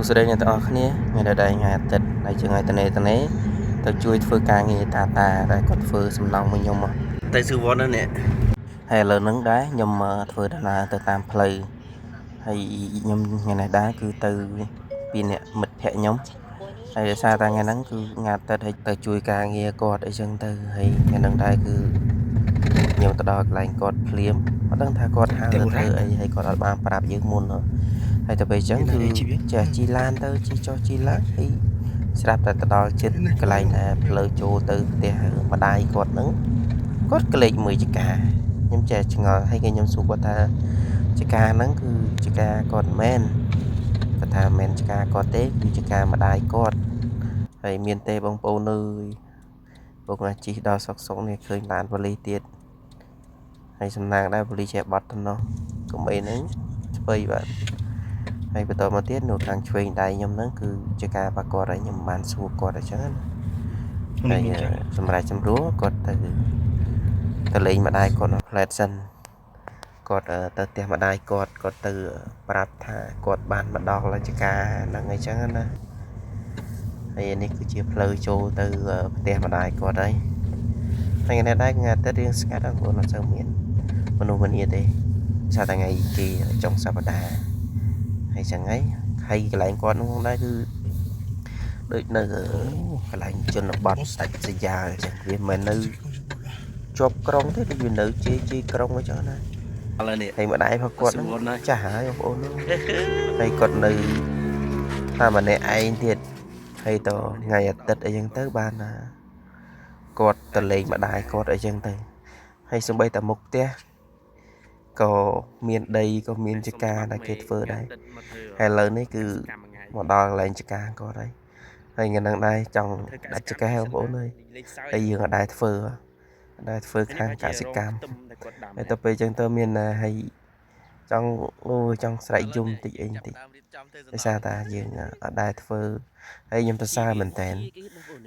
ស្តីអ្នកទាំងអស់គ្នាថ្ងៃនេះដែរថ្ងៃអាទិត្យហើយជាថ្ងៃតនេតនេទៅជួយធ្វើការងារតាតាដែលគាត់ធ្វើសំណង់មួយខ្ញុំមក ទៅស៊ូវត្តហ្នឹងនេះ ហើយឥឡូវហ្នឹងដែរខ្ញុំធ្វើដំណើរទៅតាមផ្លូវហើយខ្ញុំថ្ងៃនេះដែរគឺទៅពីអ្នកមិត្តភ័ក្ដិខ្ញុំហើយដោយសារតែថ្ងៃហ្នឹងគឺថ្ងៃអាទិត្យហើយទៅជួយការងារគាត់អីចឹងទៅហើយថ្ងៃហ្នឹងដែរគឺខ្ញុំទៅដល់កន្លែងគាត់ភ្លាមអត់ដឹងថាគាត់ហៅទៅធ្វើអីហើយគាត់អត់បានប្រាប់យើងមុនហ៎ហើយទៅពេលអញ្ចឹងគឺចេះជិះឡានទៅជិះចុះជិះឡើងហើយស្រាប់តែទៅដល់ចិត្តកន្លែងដែលផ្លូវចូលទៅផ្ទះម្ដាយគាត់ហ្នឹងគាត់ក្លែកមើលចកាខ្ញុំចេះឆ្ងល់ហើយគេខ្ញុំសួរគាត់ថាចកាហ្នឹងគឺចកាគាត់មែនគាត់ថាមិនមែនចកាគាត់ទេគឺចកាម្ដាយគាត់ហើយមានទេបងប្អូនអើយបងណាជិះដល់សុកសុកនេះឃើញឡានប៉ូលីសទៀតហើយសំណាងដែរប៉ូលីសចេះបត់ទៅនោះកុំអីហ្នឹងស្ពៃបាទហើយបន្តមកទៀតនៅខាងឆ្វេងដៃខ្ញុំហ្នឹងគឺជាការប្រកបហើយខ្ញុំបានសួរគាត់អញ្ចឹងណាហើយសម្រាប់សម្រួលគាត់ទៅទៅលេងម្ដាយគាត់នៅផ្លែតសិនគាត់ទៅផ្ទះម្ដាយគាត់គាត់ទៅប្រាប់ថាគាត់បានមកដល់រាជការហ្នឹងអីចឹងណាហើយនេះគឺជាផ្លូវចូលទៅផ្ទះម្ដាយគាត់ហើយហើយថ្ងៃនេះដែរថ្ងៃអាទិត្យរៀងស្ងាត់បងប្អូនអត់សូវមានមនុស្សម្នាទេសារតែថ្ងៃគេចុងសប្តាហ៍ហើយចឹងហើយហើយកន្លែងគាត់នោះផងដែរគឺដូចនៅកន្លែងជនបទដាច់ស្រយាលអញ្ចឹងវាមិនមែននៅជាប់ក្រុងទេដូចវានៅជេជេក្រុងអញ្ចឹងណា ឥឡូវនេះ ហើយម្ដាយរបស់គាត់ ស៊ូ ហ្នឹង វត្តហើយ ចាស់ហើយបងប្អូនហ្នឹងហើយគាត់នៅតាមម្នាក់ឯងទៀតហើយតថ្ងៃអាទិត្យអីចឹងទៅបានណាគាត់ទៅលេងម្ដាយគាត់អីចឹងទៅហើយសំបីតែមុខផ្ទះក៏មានដីក៏មានចការដែលគេធ្វើដែរហើយឥឡូវនេះគឺមកដល់កន្លែងចការគាត់ហើយហើយថ្ងៃហ្នឹងដែរចង់ដាច់ចកេះបងប្អូនអើយហើយយើងអត់ដែរធ្វើអត់ដែរធ្វើខាងកសិកម្មហើយទៅពេលចឹងទៅមានណាហើយចង់អូចង់ស្រែកយំតិចអីបន្តិចដោយសារតាយើងអត់ដែរធ្វើហើយខ្ញុំទៅសើមែនតើ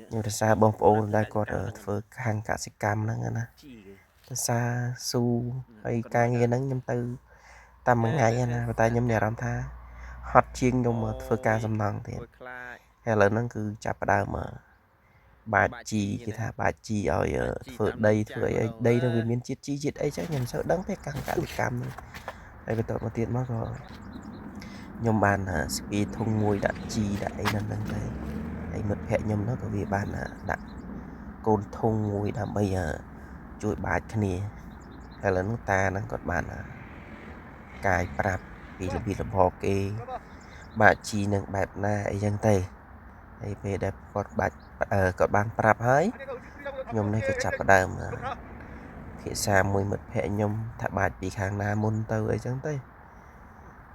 ខ្ញុំទៅសើបងប្អូនដែលគាត់ធ្វើខាងកសិកម្មហ្នឹងណាទៅសើស៊ូហើយការងារហ្នឹងខ្ញុំទៅតាមមួយថ្ងៃណាប៉ុន្តែខ្ញុំមានអារម្មណ៍ថាហត់ជាងខ្ញុំធ្វើការសំណង់ទៀតហើយឥឡូវហ្នឹងគឺចាប់ផ្ដើមបាចជីគេថាបាចជីឲ្យធ្វើដីធ្វើអីដីនឹងវាមានជាតិជីជាតិអីចឹងខ្ញុំមិនសូវដឹងទេខាងកសិកម្មហ្នឹងហើយបន្តមកទៀតមកក៏ខ្ញុំបានស្ពីធុងមួយដាក់ជីដាក់អីហ្នឹងទៅហើយមិត្តភ័ក្ដិខ្ញុំនោះក៏វាបានដាក់កូនធុងមួយដើម្បីជួយបាចគ្នាហើយឥឡូវហ្នឹងតាហ្នឹងគាត់បានកាយប្រាប់ពីរបៀបរបបគេបាចជីនឹងបែបណាអីចឹងទៅហើយពេលដែលគាត់បាច់គាត់បានប្រាប់ហើយខ្ញុំនេះក៏ចាប់ផ្ដើមភាសាមួយមិត្តភ័ក្ដិខ្ញុំថាបាច់ពីខាងណាមុនទៅអីចឹងទៅ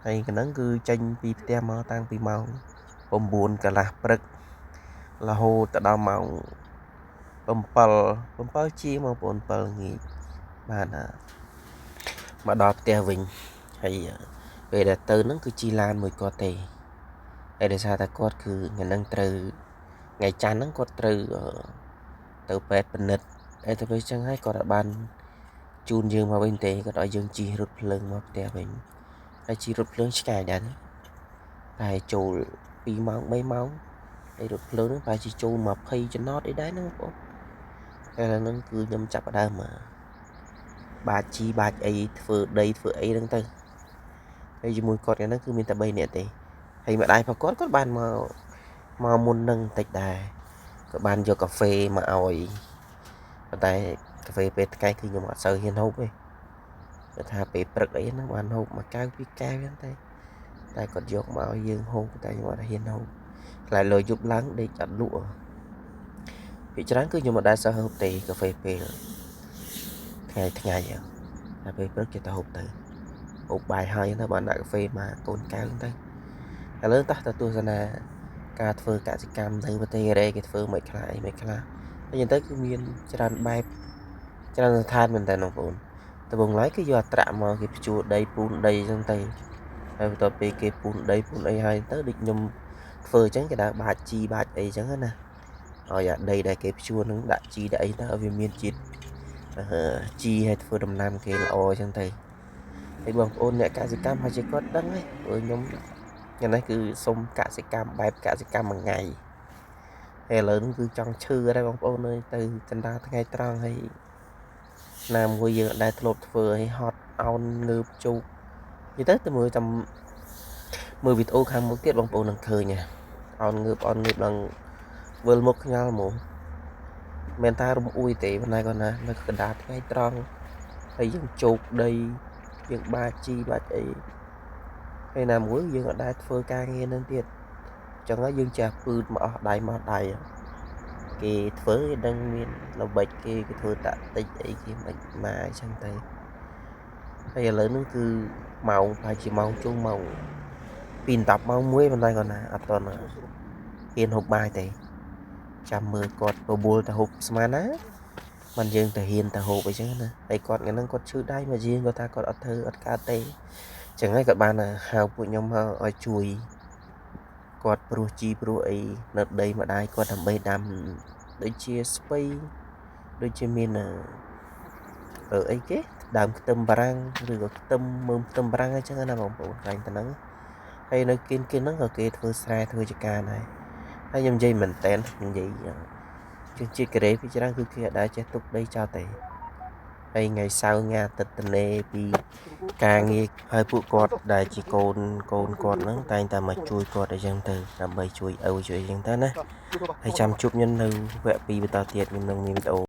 ហើយកណ្ដឹងគឺចេញពីផ្ទះមកតាំងពីម៉ោង9កន្លះព្រឹករហូតទៅដល់ម៉ោង7 7ជាងបងប្អូន7ងាកបានមកដល់ផ្ទះវិញហើយពេលដែលទៅហ្នឹងគឺជិះឡានមួយគាត់ទេហើយដោយសារតែគាត់គឺថ្ងៃហ្នឹងត្រូវថ្ងៃច័ន្ទហ្នឹងគាត់ត្រូវទៅពេទ្យពិនិត្យហើយទៅពេលចឹងហើយគាត់អត់បានជូនយើងមកវិញទេគាត់ឲ្យយើងជិះរថភ្លើងមកផ្ទះវិញហើយជិះរថភ្លើងឆ្ងាយដែរតែចូល2ម៉ោង3ម៉ោងហើយរថភ្លើងហ្នឹងប្រហែលជាចូល20ចំណតអីដែរហ្នឹងបងប្អូនហើយឥឡូវហ្នឹងគឺខ្ញុំចាប់ផ្ដើមបាចជីបាចអីធ្វើដីធ្វើអីហ្នឹងទៅហើយជាមួយគាត់ថ្ងៃហ្នឹងគឺមានតែ3នាក់ទេហើយម្ដាយរបស់គាត់គាត់បានមកមុននឹងបន្តិចដែរក៏បានយកកាហ្វេមកឲ្យប៉ុន្តែកាហ្វេពេលថ្ងៃគឺខ្ញុំអត់សូវហ៊ានហូបទេគាត់ថាពេលព្រឹកអីហ្នឹងបានហូបមួយកែវពីរកែវហ្នឹងតែតែគាត់យកមកឲ្យយើងហូបតែខ្ញុំអត់ហ៊ានហូបខ្លាចលើយប់ឡើងដេកអត់លក់ភាគច្រើនគឺខ្ញុំអត់ដែលសូវហូបទេកាហ្វេពេលថ្ងៃថ្ងៃហ្នឹងតែពេលព្រឹកចេះតែហូបទៅហូបបាយហើយទៅបានដាក់កាហ្វេមកកូនកែវហ្នឹងទៅឥឡូវតោះទៅទស្សនាការធ្វើកសិកម្មនៅប្រទេសកូរ៉េគេធ្វើមិនខ្លះអីមិនខ្លះហើយយ៉ាងទៅគឺមានច្រើនបែបច្រើនស្ថានមែនតើបងប្អូនដំបូងឡើយគឺយកអត្រាក់មកគេភ្ជួរដីពូនដីអញ្ចឹងទៅហើយបន្ទាប់ពីគេពូនដីពូនអីហើយទៅដូចខ្ញុំធ្វើអញ្ចឹងគេដាក់បាចជីបាចអីអញ្ចឹងណាឲ្យអាដីដែលគេភ្ជួរនឹងដាក់ជីដាក់អីទៅឲ្យវាមានជាតិជីឲ្យធ្វើដំណាំគេល្អអញ្ចឹងទៅហើយបងប្អូនអ្នកកសិកម្មហើយជាគាត់ដឹងហើយព្រោះខ្ញុំ ថ្ងៃនេះគឺសុំកសិកម្មបែបកសិកម្មមួយថ្ងៃហើយឥឡូវនេះគឺចង់ឈឺដែរបងប្អូនអើយទៅកណ្ដាលថ្ងៃត្រង់ហើយណាមួយយើងអត់ដែលធ្លាប់ធ្វើឲ្យហត់អោនងើបជោគនិយាយទៅទៅមើលតាមមើលវីដេអូខាងមុខទៀតបងប្អូននឹងឃើញណាអោនងើបអោនងើបឡើងវិលមុខខ្ញាល់ហ្មងមិនថារំអួយទេប៉ុន្តែគាត់ណានៅកណ្ដាលថ្ងៃត្រង់ហើយយើងជោគដីយើងបាជីបាច់អីហើយណាមួយយើងអត់ដែលធ្វើការងារនឹងទៀតអញ្ចឹងហើយយើងចេះពឺតមកអស់ដៃមកដៃគេធ្វើគេដឹងមានល្បិចគេគេធ្វើតាក់តិចអីគេមិនមកអញ្ចឹងទៅហើយឥឡូវហ្នឹងគឺម៉ោងប្រហែលជាម៉ោងជុំម៉ោងពី10ម៉ោង1ប៉ុន្តែគាត់ណាអត់ទាន់ហ៊ានហូបបាយទេចាំមើលគាត់បបួលទៅហូបស្មានណាមិនយើងទៅហ៊ានទៅហូបអីចឹងណាហើយគាត់ថ្ងៃហ្នឹងគាត់ឈឺដៃមកយើងគាត់ថាគាត់អត់ធ្វើអត់កើតទេចឹងហើយគាត់បានហៅពួកខ្ញុំមកឲ្យជួយគាត់ព្រោះជីព្រោះអីនៅដីម្ដាយគាត់ដើម្បីដាំដូចជាស្ពៃដូចជាមានអីគេដើមខ្ទឹមបារាំងឬក៏ខ្ទឹមមើមខ្ទឹមបារាំងអីចឹងណាបងប្អូនកន្លែងទៅហ្នឹងហើយនៅគៀនគៀនហ្នឹងក៏គេធ្វើស្រែធ្វើចម្ការដែរហើយខ្ញុំនិយាយមែនតើខ្ញុំនិយាយជនជាតិកូរ៉េពីច្រើនគឺគេអត់ដែលចេះទុកដីចោលទេហើយថ្ងៃសៅរ៍ថ្ងៃអាទិត្យតនេពីការងារហើយពួកគាត់ដែលជាកូនកូនគាត់ហ្នឹងតែងតែមកជួយគាត់អីចឹងទៅដើម្បីជួយឪជួយអីចឹងទៅណាហើយចាំជួបខ្ញុំនៅវគ្គ2បន្តទៀតខ្ញុំនឹងមានវីដេអូ